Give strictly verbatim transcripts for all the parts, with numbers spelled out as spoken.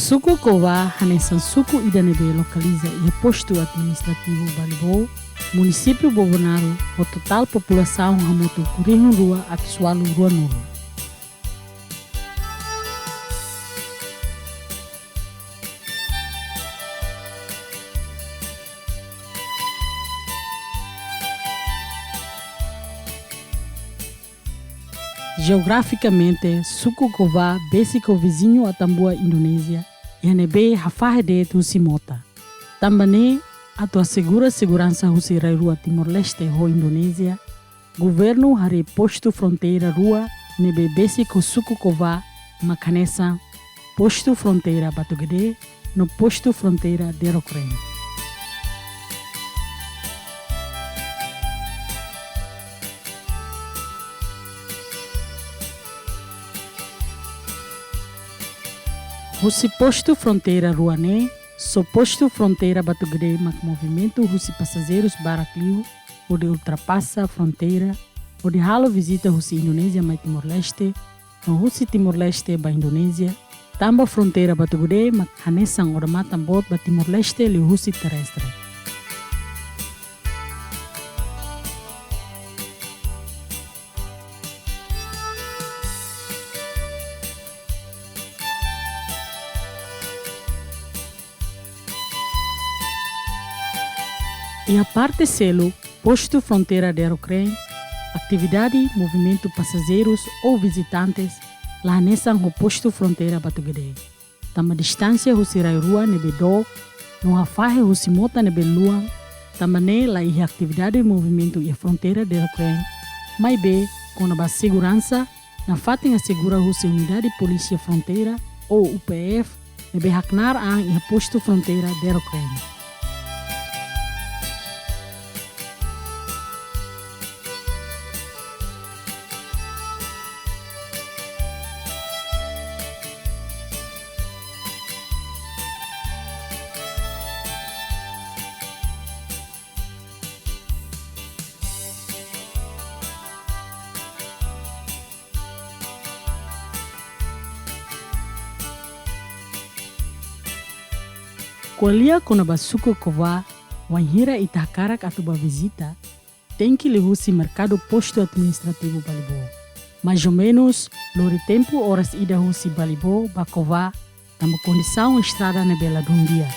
Suku Cová hanesan suku ida ne'ebé lokaliza iha postu administrativu Balibó, munisípiu Bobonaro, ho totál populasaun hamutuk rihun rua atus ualu ruanulu. Jeografikamente, suku Cová besik ho viziñu Atambua, Indonézia, iha ne'ebé hafahe de'it husi mota. Tanba ne'e, atu asegura seguransa husi rai-rua Timor-Leste ho Indonézia, governu harii postu fronteira rua ne'ebé besik ho suku Cová, mak hanesan postu fronteira Batugedé no postu fronteira Derokrain. Husi postu fronteira rua ne'e, só postu fronteira Batugedé mak movimentu husi pasajeirus barak liu, hodi ultrapasa fronteira, hodi halo vizita husi Indonézia mai Timor-Leste, no husi Timor-Leste ba Indonézia, tanba fronteira Batugedé mak hanesan odamatan boot ba Timor-Leste liuhusi terrestre. Iha parte seluk, postu fronteira Derokrain, atividade movimentu pasajeirus ou vizitantes la hanesan ho postu fronteira Batugedé. Tanba distánsia husi rai-rua ne'ebé dook, no hafahe husi mota ne'ebé luan, tanba ne'e la iha atividade movimentu iha fronteira Derokrain. Maibé, kona-ba seguransa, nafatin asegura husi Unidade Polísia Fronteira, ou U P F, ne'ebé haknaar an iha postu fronteira Derokrain. Ko'alia kona-ba suku Cová, wainhira ita hakarak atu ba vizita, tenke liuhusi merkadu postu administrativu Balibó. Mais ou menus, lori tempu oras ida husi Balibó ba Cová, tanba kondisaun estrada ne'ebé ladún di'ak.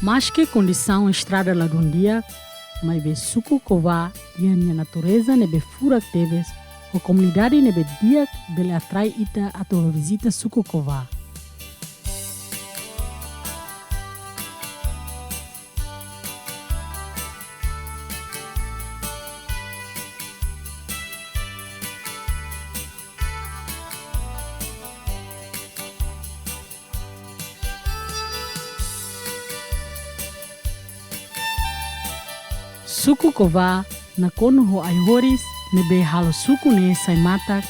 Maske kondisaun estrada ladún di'ak, maibé suku Cová iha nia natureza ne'ebé furak tebes, ho komunidade ne'ebé di'ak bele atrai ita atu vizita suku Cová. Suku Cová nakonu ho ai-horis ne'ebé halo suku ne'e sai matak,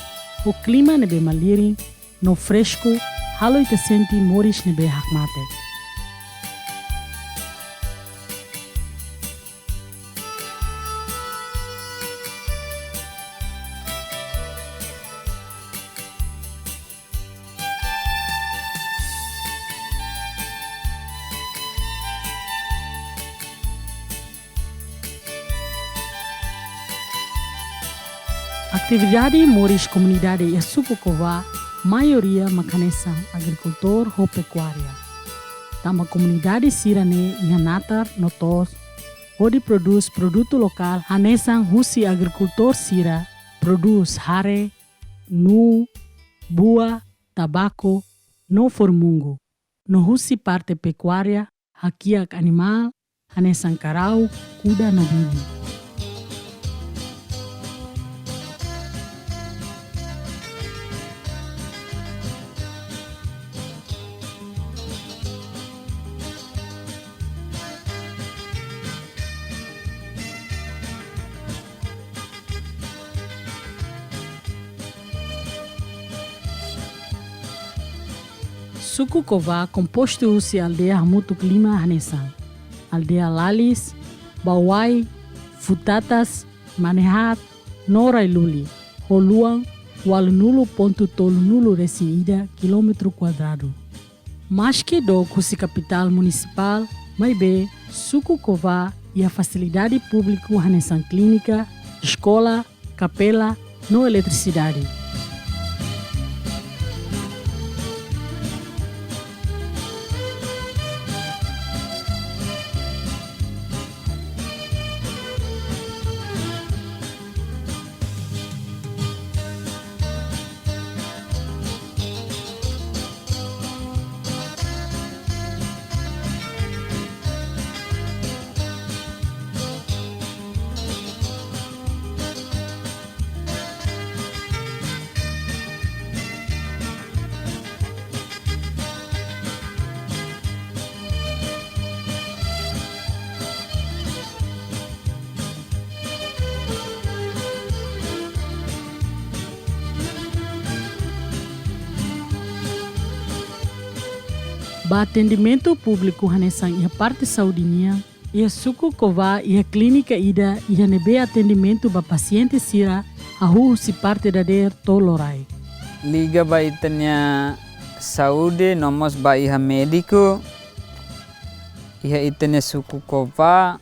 ho klima ne'ebé malirin no fresku, halo ita sente moris ne'ebé hakmatek. Atividade moris komunidade iha suku Cová, maioria mak hanesan agrikultór ho pekuária. Tanba komunidade sira-ne'e iha natar no to'os, hodi prodús produtu lokál hanesan husi agrikultór sira prodús hare, nuu, bua, tabaku, no forumungu. No husi parte pekuária, hakiak animál, hanesan karau, kuda no bibi. Suku Cova kompostu husi aldeia hamutuk lima hanesan: aldeia Lalis, Bauai, Futatas, Manehat, no Railuli, ho luan ualunulu pontu tolunulu resin ida kilómetru kuadradu. Maski dook husi kapitál munisipál, maibé Suku Cova iha fasilidade públiku hanesan klínika, eskola, kapela, no eletrisidade. Ba atendimentu públiku hanesan iha parte saúde nian, iha Suku Cova iha klínika ida iha ne'ebé atendimentu ba pasiente sira hahú husi parte dadeer to'o loraik. Liga ba ita-nia saúde no mós ba iha médiku, iha ita-nia Suku Cova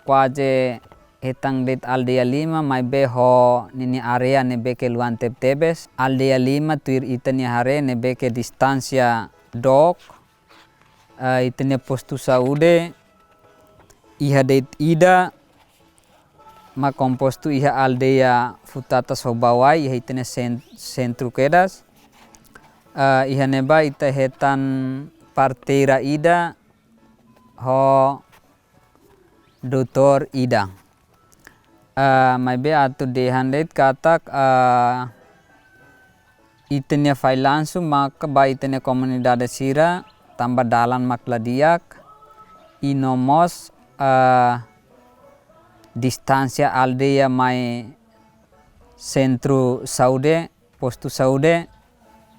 kuaze hetan de'it aldeia lima, maibé ho ninia área ne'ebé ke luan tebetebes. Aldeia lima tuir ita-nia haree ne'ebé ke distánsia dook, eh, ita-nia postu saúde iha de'it ida, mak kompostu iha aldeia Futatas ho Bauai, iha ita-nia sen-, sentru kedas. Eh, iha ne'ebá ita hetan parteira ida ho doutór ida. Eh, maibé atu dehan de'it katak, eh, ita-nia fallansu maka ba ita-nia komunidade sira, tanba dalan mak la di'ak, i no mós, eh, distánsia aldeia mai sentru saúde, postu saúde,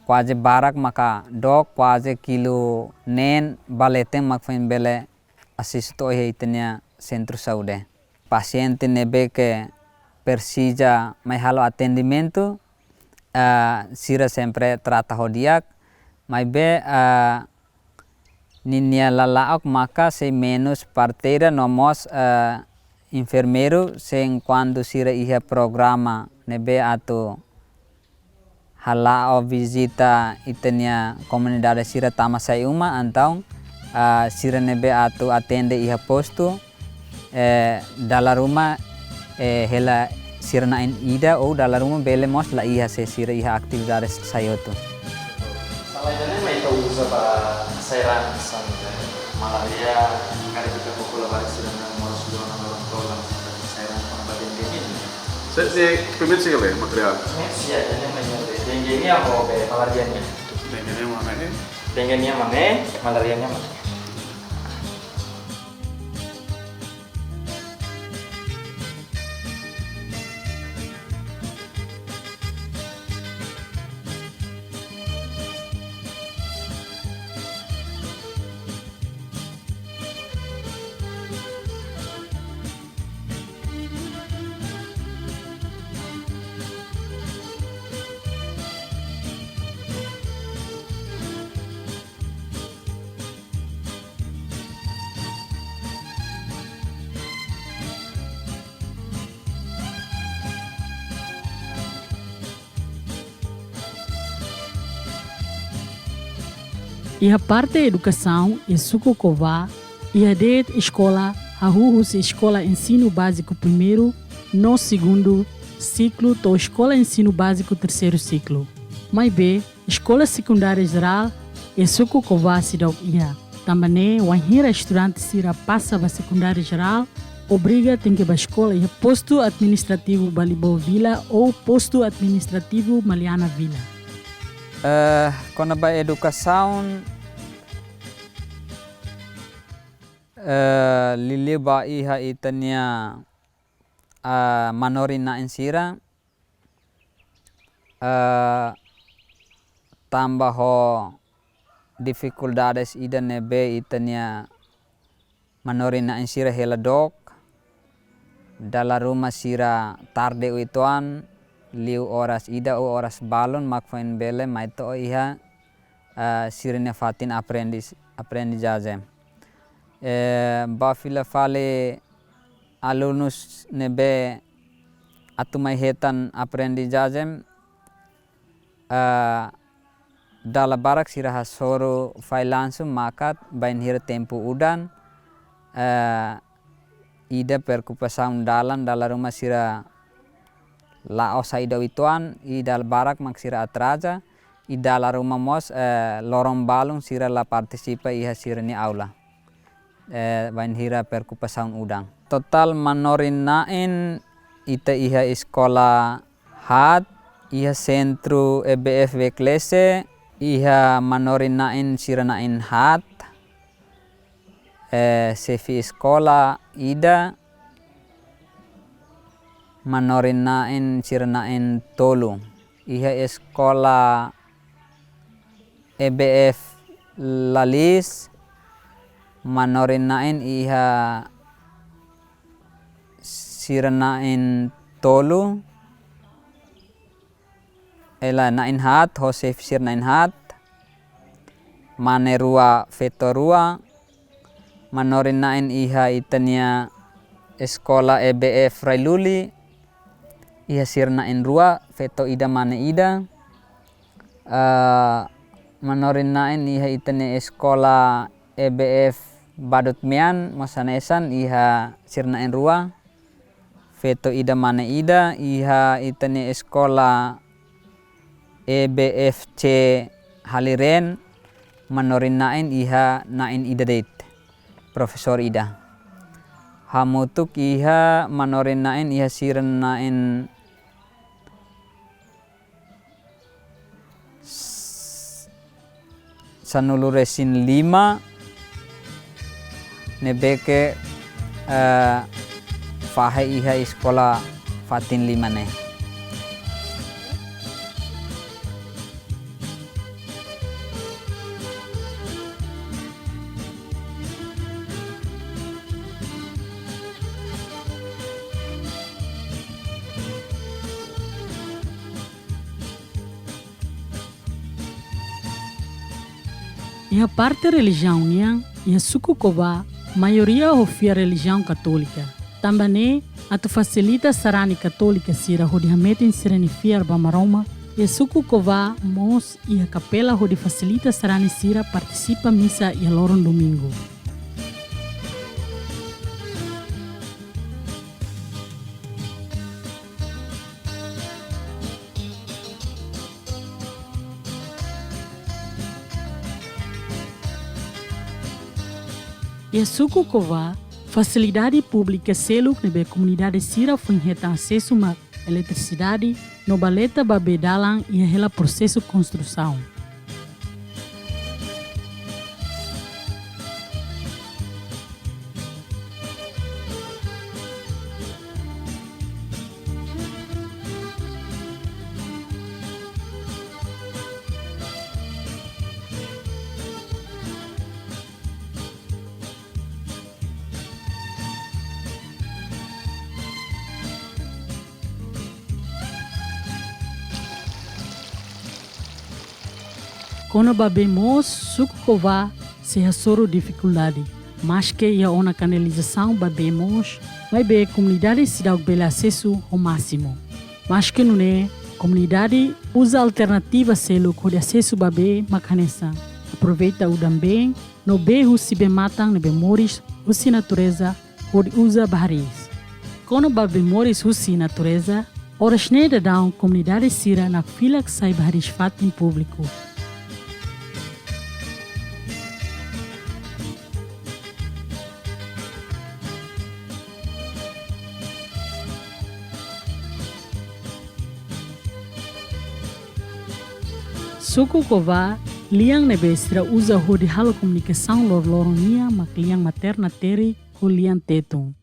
kuaze barak maka dook, kuaze kilu neen ba leten mak foin bele asesu to'o iha ita-nia sentru saúde. Pasiente ne'ebé ke presiza mai halo atendimentu, eh, sira sempre trata ho di'ak, maibé, eh, ninia lala'ok maka sei menus parteira no mós, eh, enfermeiru, se enkuantu sira iha programa ne'ebé atu hala'o vizita ita-nia komunidade sira tama sai uma, entaun, ah, sira ne'ebé atu atende iha postu, eh, dala ruma, eh, hela sira na'in ida ou dala ruma bele mós la iha se sira iha atividade sai hotu. Sala ida-ne'e mak ita uza ba saida, sala ida-ne'e, malaria, karik ita koko labarik sira-nia moras dua na orang tolan, saida, kona-ba dengue nian. Se, se, permite se le materiál. Sia, ida-ne'e mak ida-ne'e, dengue nian ho be malaria nian. Dengue nian mana ne'e? Dengue nian mak ne'e, malaria nian mak ne'e. Iha parte edukasaun iha Suku Cova, iha de'it eskola hahú husi eskola ensinu báziku primeiru no segundu siklu to'o eskola ensinu báziku terseiru siklu. Maibé, eskola sekundária jerál iha Suku Cova seidauk iha. Tanba ne'e, wainhira estudante sira pasa ba sekundária jerál, obriga tenke ba eskola iha postu administrativu Balibó Vila ou postu administrativu Maliana Vila. Eh, kona-ba edukasaun, eh, liuliu ba iha ita-nia, eh, manorin na'in sira, eh, tanba ho difikuldades ida ne'ebé ita-nia manorin-na'in sira hela dook, dala ruma sira tarde uitoan, liu oras ida ou oras balun mak foin bele mai to'o iha, eh, sira-nia fatin aprendiz-, aprendizajen. Eh, ba fila fali alunus ne'ebé atu mai hetan aprendizajen, eh, dala barak sira hasoru fali langsung maka bainhira tempu udan, eh, ida preokupasaun dalan, dala ruma sira la'ós saida uitoan, i dala barak mak sira atraza, i dala ruma mós, eh, loron balun sira la partisipa iha sira-nia aula. Eh, bainhira preokupasaun udan. Totál manorin-na'in ita iha eskola haat, iha sentru E B F Beklese, iha manorin-na'in sira na'in haat, eh, xefe eskola ida, manorin-na'in sira na'in tolu. Iha eskola E B F Lalis, manorin-na'in iha sira na'in tolu, eh lae, na'in haat, ho xefe sira na'in haat, mane rua, feto rua, manorin-na'in iha ita-nia eskola E B F Railuli, iha sira na'in rua, feto ida mane ida. Eh, manorin-na'in iha ita-nia eskola E B F Badut Mean, mós hanesan iha sira na'in rua, feto ida mane ida. Iha ita-nia eskola E B F C Halireen, manorin-na'in iha na'in ida de'it, profesór ida. Hamutuk iha manorin-na'in iha sira na'in s-, sanulu-resin-lima ne'ebé ke, eh, fahe iha eskola fatin lima ne'e. Iha parte relijiaun nian, iha suku Cova, maioria ho fiar relijiaun katólika. Tanba ne'e, atu fasilita sarani katólika sira hodi hametin sira-nia fiar ba Maromak, iha suku Cova mós iha kapela hodi fasilita sarani sira partisipa misa iha loron domingu. Iha suku Cova, fasilidade públika seluk ne'ebé komunidade sira foin hetan asesu mak eletrisidade no baleta ba bee dalan iha hela prosesu konstrusaun. Kona-ba bee moos, suku Cova sei hasoru difikuldade. Maske iha ona kanalizasaun ba bee moos, maibé komunidade seidauk bele asesu ho másimu. Maske nune'e, komunidade uza alternativa seluk hodi asesu ba bee mak hanesan: aproveita udan-been, no bee husi bee-matan ne'ebé moris husi natureza hodi uza ba hariis. Kona-ba bee moris husi natureza, oras ne'e daudaun komunidade sira nakfilak sai ba hariis fatin públiku. Suku Cova, lian ne'ebé sira uza hodi halo komunikasaun loroloron nian mak lian Materna Terry ho lian Tetun.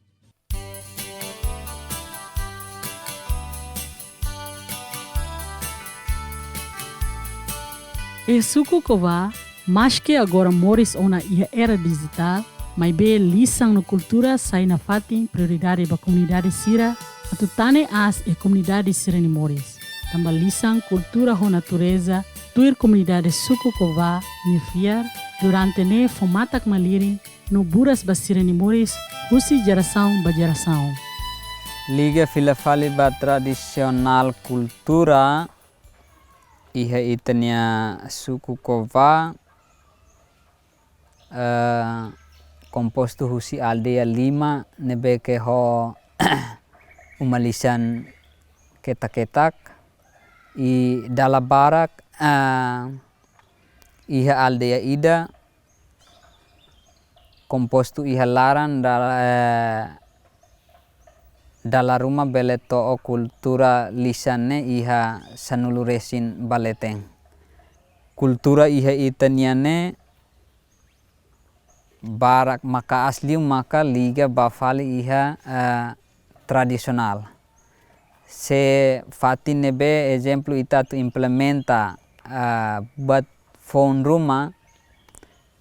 Iha suku Cova, Maske agora moris ona iha era dijitál, maibé lisan no kultura sai nafatin prioridade ba komunidade sira, atu tane aas iha komunidade sira-nia moris. Tanba lisan, kultura ho natureza, tuir komunidade suku Cová nia fiar, durante ne'e fó matak malirin, no buras ba sira-nia moris, husi jerasaun ba jerasaun. Liga fila fali ba tradisionál kultura, iha ita-nia suku Cová, eh, kompostu husi aldeia lima ne'ebé ke ho uma lisan ketak-ketak, i dala barak, eh, iha aldeia ida kompostu iha laran dala, eh, dala ruma bele to'o kultura lisan ne'e iha sanulu resin ba leten. Kultura iha ita-nian ne'e barak maka asli maka liga ba fali iha, eh, tradisionál. Se fatin ne'ebé ezemplu ita atu implementa, eh, buat foun ruma,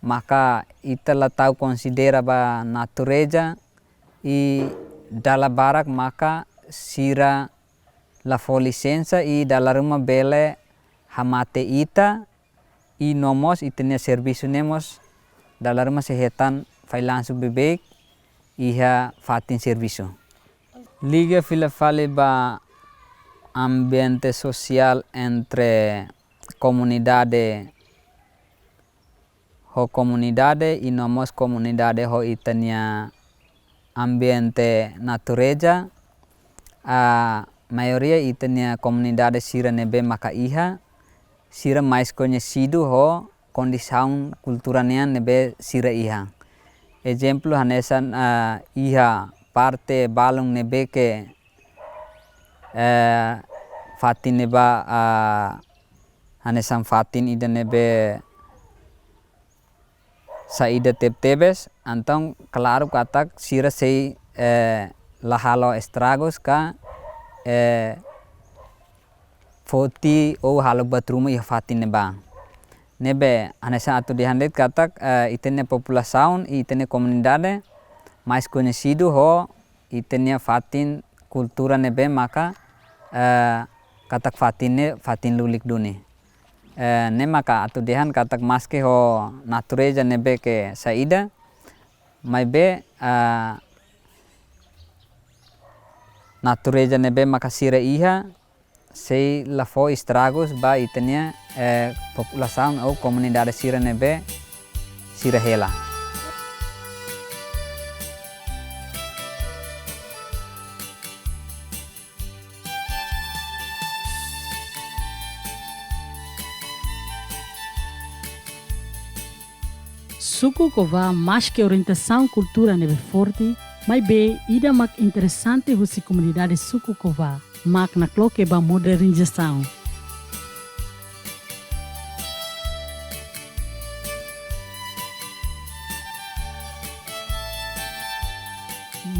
maka ita la tau konsidera ba natureza, i dala barak maka sira la fó lisensa i dala ruma bele hamate ita, i no mós ita-nia servisu ne'e mós dala ruma sei hetan fallansu beibeik iha fatin servisu. Liga fila fali ba ambiente sosiál entre komunidade ho komunidade, i no mós komunidade ho ita-nia ambiente natureza. A maioria ita-nia komunidade sira ne'ebé maka iha, sira mais koñesidu ho kondisaun kultura nian ne'ebé sira iha. Ezemplu hanesan, ah, iha parte balun ne'ebé ke, eh, fatin ne'ebá, ah, hanesan fatin ida ne'ebé saida tebetebes, entaun klaru katak sira sei, eh, la halo estragus ka, eh, foti ou halo buat ruma iha fatin ne'ebá. Ne'ebé hanesan atu dehan de'it katak, eh, ita-nia populasaun, ita-nia komunidade mais koñesidu ho ita-nia fatin kultura ne'ebé maka, eh, katak fatin ne'e fatin lulik duni. Eh, ne'e maka atu dehan katak maske ho natureza ne'ebé ke saida, maibé, eh, natureza ne'ebé maka sira iha, sei la fó estragus ba ita-nia, eh, populasaun ou komunidade sira ne'ebé sira hela. Suku Cová, maske orientasaun kultura ne'ebé forte, maibé ida mak interesante husi komunidade suku Cová, mak nakloke ba modernizasaun.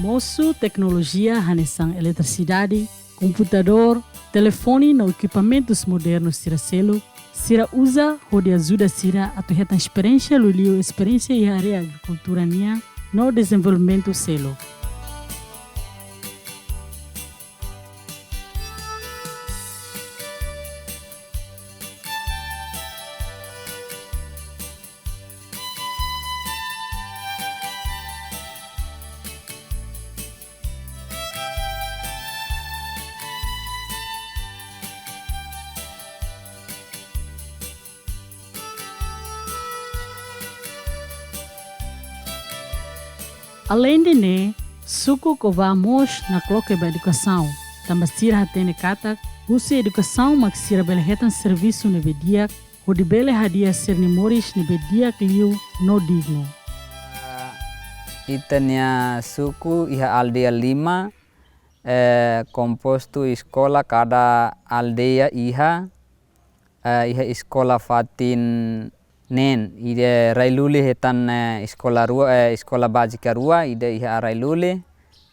Mosu teknolojia hanesan eletrisidade, komputadór, telefone no ekipamentus modernus sira seluk, sira uza hodi ajuda sira atu hetan esperiénsia liuliu esperiénsia iha área agrikultura nian no dezenvolvimentu seluk. Aleinde ne'e, suku Cová mós nakloke ba edukasaun, tanba sira hatene katak husi edukasaun mak sira bele hetan servisu ne'ebé di'ak, hodi bele hadi'a sira-nia moris ne'ebé di'ak liu no dignu. Ita-nia suku iha aldeia lima, eh, kompostu eskola kada aldeia iha, eh, iha eskola fatin neen, ida Railuli hetan, eh, eskola rua, eh, eskola bázika rua, ida iha Railuli,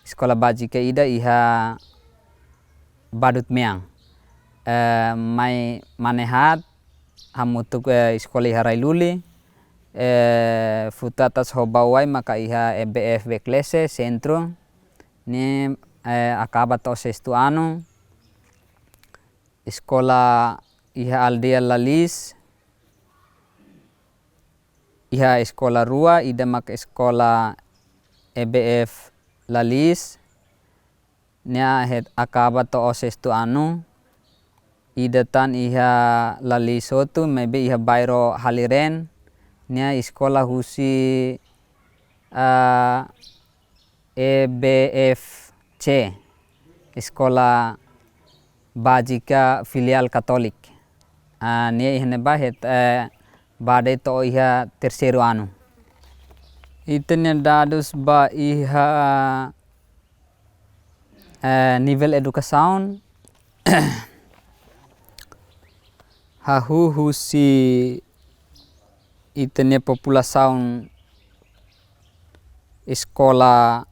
eskola bázika ida iha Badut Meang. Eh, mai mane haat hamutuk, eh, eskola iha Railuli, eh, Futu Atas ho Bau-ai maka iha E B F Beklese, Sentru. Ne'e, eh, akaba to'o sestu anu. Eskola iha aldeia Lalis, iha eskola rua, ida mak eskola E B F Lalis, nia het akaba to'o sestu anu. Ida tan iha Lalis hotu, maibé iha bairru Halireen, nia eskola husi, ah, E B F C, Eskola Bázika Filiál Katólika. Ah, nia iha ne'ebá het, eh, ba de'it to'o iha terseiru anu. Ita-nia dadus ba iha, eh, nivel edukasaun, hahú husi ita-nia populasaun eskola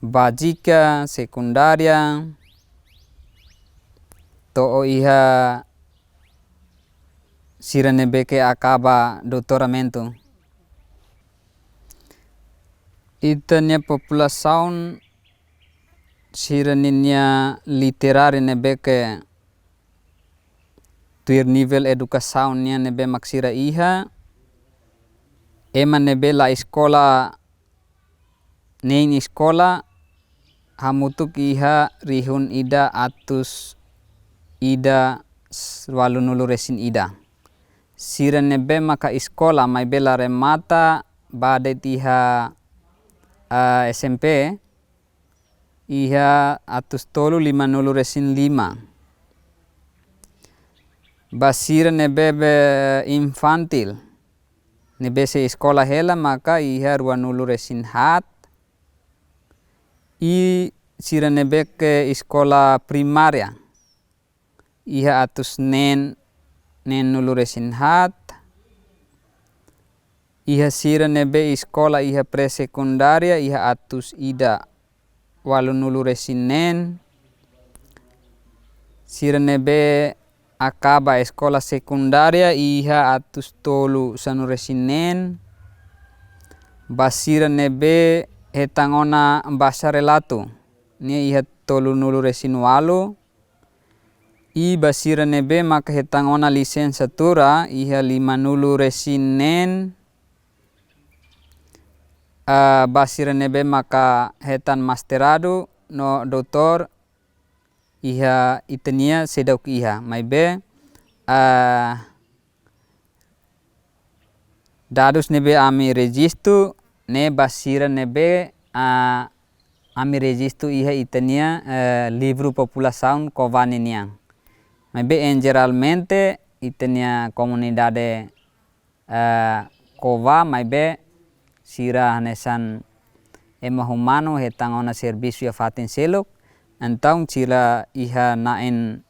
bázika, sekundária, to'o iha sira ne'ebé ke akaba doutoramentu. Ita-nia populasaun sira ninia literariu ne'ebé ke tuir nivel edukasaun nian ne'ebé mak sira iha, ema ne'ebé la eskola, nein eskola, hamutuk iha rihun ida atus ida s-, ualunulu resin ida. Sira ne'ebé maka eskola maibé la remata ba de'it iha, ah, S M P, iha atus tolu limanulu resin lima. Ba sira ne'ebé be infantil, ne'ebé sei eskola hela maka iha ruanulu resin haat. I sira ne'ebé ke eskola primária, iha atus neen, neenulu resin haat. Iha sira ne'ebé eskola iha pré-sekundária, iha atus ida ualunulu resin neen. Sira ne'ebé akaba eskola sekundária, iha atus tolu sanulu resin neen. Ba sira ne'ebé hetan ona bacharelatu, nia iha tolunulu resin ualu. I ba sira ne'ebé maka hetan ona lisensiatura, iha limanulu resin neen. Ah, ba sira ne'ebé maka hetan mestradu no doutór, iha ita-nia seidauk iha, maibé, ah, dadus ne'ebé ami rejistu ne'e ba sira ne'ebé, ah, ami rejistu iha ita-nia, eh, livru populasaun Cova ninian. Maibé, en jeralmente, ita-nia komunidade, eh, Cova, maibé sira hanesan ema umanu hetan ona servisu iha fatin seluk, entaun sira iha na'in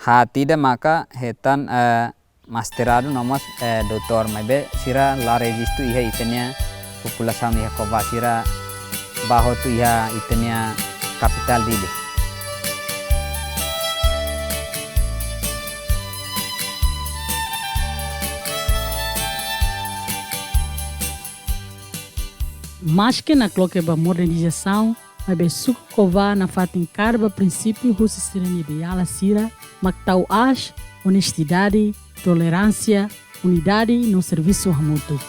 haat ida maka hetan, eh, mestradu no mós, eh, doutór, maibé sira la rejistu iha ita-nia populasaun iha Cova, sira bá hotu iha ita-nia kapitál Dili. Maske nakloke ba modernizasaun, maibé suku Cova nafatin kaer ba prinsípiu husi sira-nia beiala sira, mak tau aas, onestidade, toleránsia, unidade no servisu hamutuk.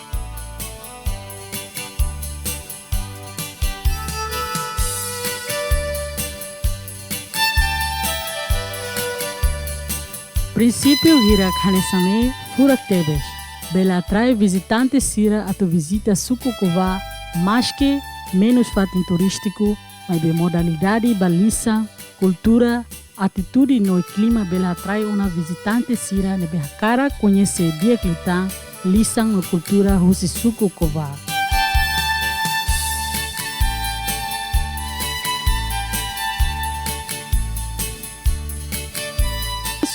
Prinsípiu hirak hanesan ne'e furak tebes, bele atrai vizitante sira atu vizita suku Cova, maske menus fatin turístiku, maibé modalidade ba lisan, kultura, atitude no klima bele atrai ona vizitante sira ne'ebé hakarak koñese di'ak liután lisan no kultura husi suku Cova.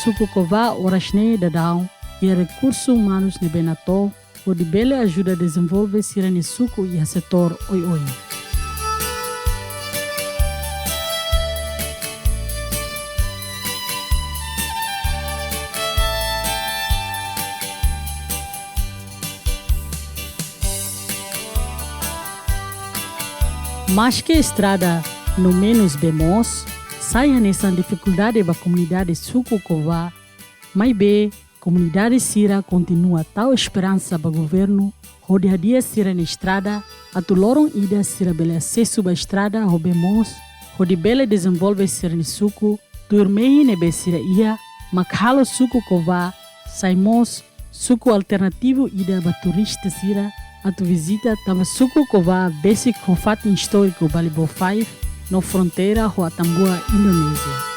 Suku Cova oras ne'e daudaun iha rekursu umanus ne'ebé natoon, hodi bele ajuda dezenvolve sira-nia suku iha setór oioin. Maske estrada no menus bee moos sai hanesan difikuldade ba komunidade suku Cova, maibé komunidade sira kontinua tau esperansa ba governu hodi hadi'a sira-nia estrada, atu loron ida sira bele asesu ba estrada ho bee moos, hodi bele dezenvolve sira-nia suku, tuir mehi ne'ebé sira iha, mak halo suku Cova sai mós suku alternativu ida ba turista sira atu vizita, tanba suku Cova besik ho fatin istóriku Balibó Five no fronteira ho Atambua, Indonézia.